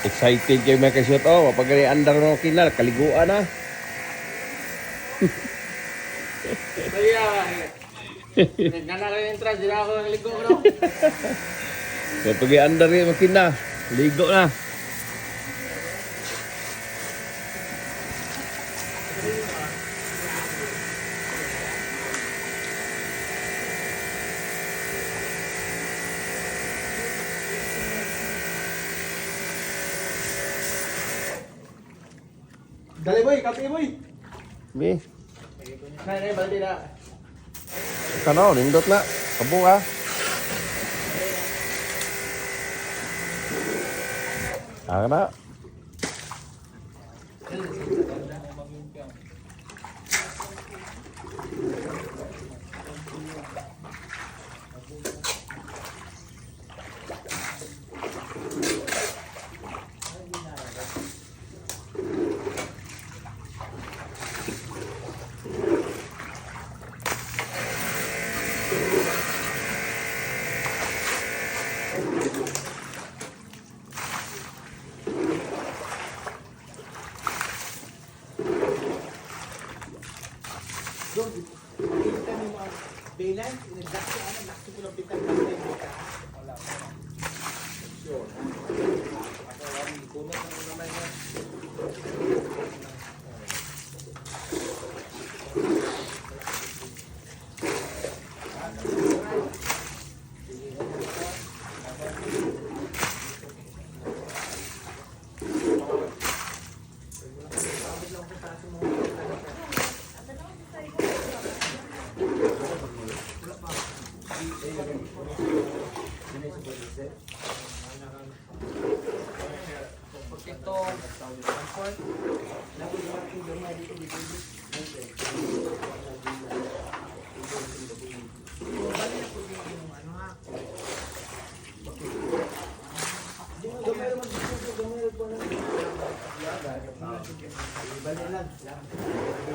Excited kayo mga kashoot. Oh, mapagani andar ng kinal, kaliguan na. Kaya, nagkana rin entrance, di na ako naligo bro. Mapagani andar yung makina, ligo na. Dali boy, kape boy. Bi, Nay, nay, baldi na. kano, nindot na. Kabo ah. Ah, na.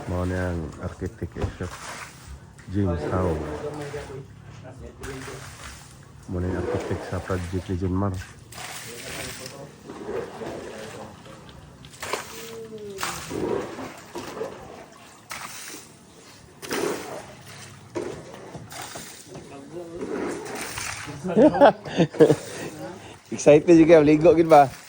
Mao na ang architect shop. James Howe. Mao na yung architect sa project ni John Mar. Excited juga, ligo gid ba?